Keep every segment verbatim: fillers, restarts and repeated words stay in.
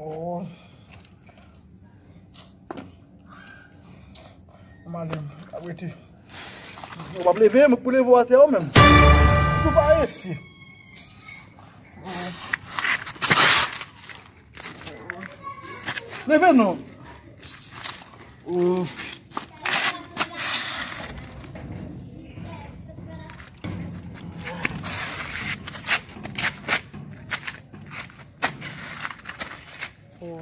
Oh. M ale, m ap rete. Ou p ap leve, m pou leve w atè ou menm. Ou tou parese. Leve non. Oh. Oh.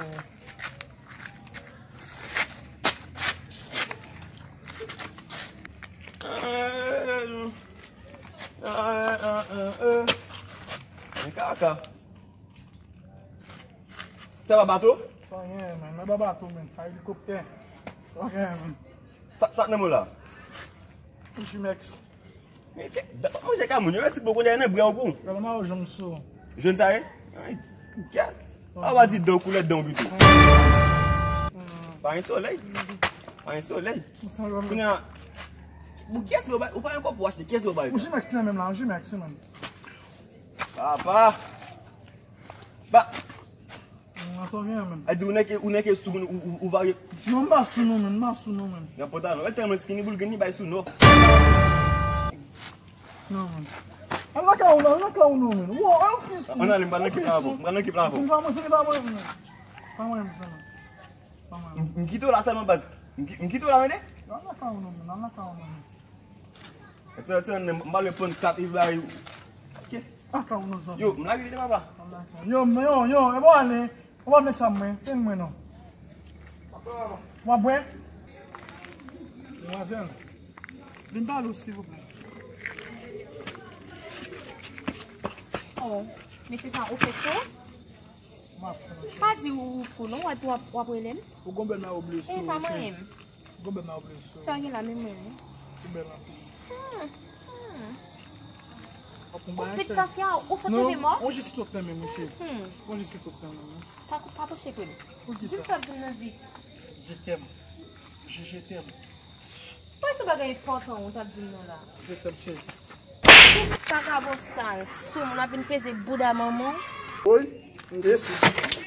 Men kaka. Sa pa bato? Sa gen, men. Men pa bato, men. Pa elikoptè. Sa gen, men. Sa, sa k nan men w la? Jimex. Men, ke, manje ka moun, yo resi poko dèyè nan bra w pou. Gade ma yo janm sou. Jwenn sa ye? Ay, gad. A w a di dan w koulè dan w pito. Pa gen solèy. Pa gen solèy. Kounye a, bon, kiyès ki bay, ou pa gen kòb pou achte, kiyès ki bay? Jimex nan men m la, Jimex, men. Papa. Ba. Nan sa w gen an, menm. A di, ou nèke, ou nèke sou, ou, ou, ou varye. Non, m pa sou non, menm, m pa sou non, menm. Nan pantalon, e tèlman skinny, boul grenn, li bay sou non. Non, menm. Al nan kay ou, al nan kay ou non, menm. Wo, an plis. Ann ale, m pral nan kip la avè w. M pral nan kip la avè w. M pa mwen, se pa mwen, menm. Pa mwen, menm, sa, menm. Pa mwen, menm. M, m kite w la sèlman, baz. M ki-, m kite w la, tande? Al nan kay ou non, menm, al nan kay ou non, menm. Eti, eti, m pa le pran kat, e bay. Ok. Aka ou nan zòn. Yo, m lage li de papa. Yo, yo, yo, e bon ale. Ou pa met sa mwen, ten mwen non. W ap bwè? Demwazèl, vin pale w, silvouplè. Oh, mesye sa, ou fè cho? M ap fè, monchè. Pa di ou fou non, w ap, w ap, w ap rele m. Ou gon bèl nan ou blese. E pa manyen m. Gon bèl nan ou blese. Sa gen la menm mwen. Ou bèl anpil. Hmm, hmm. Ou pit tafya, ou sot nan mò? Non, on jis sot nan men, monchè. Hmm. On jis sot nan men. Pa, pa poche pou li. Di m sa w ap di m nan vit. Je t'aime. Je, je t'aime. Pa se bagay enpòtan ou t ap di m nan la. Je t'aime, chérie. Tout vagabon sal, sou moun ap vin peze bouda manman. Woy, m desi.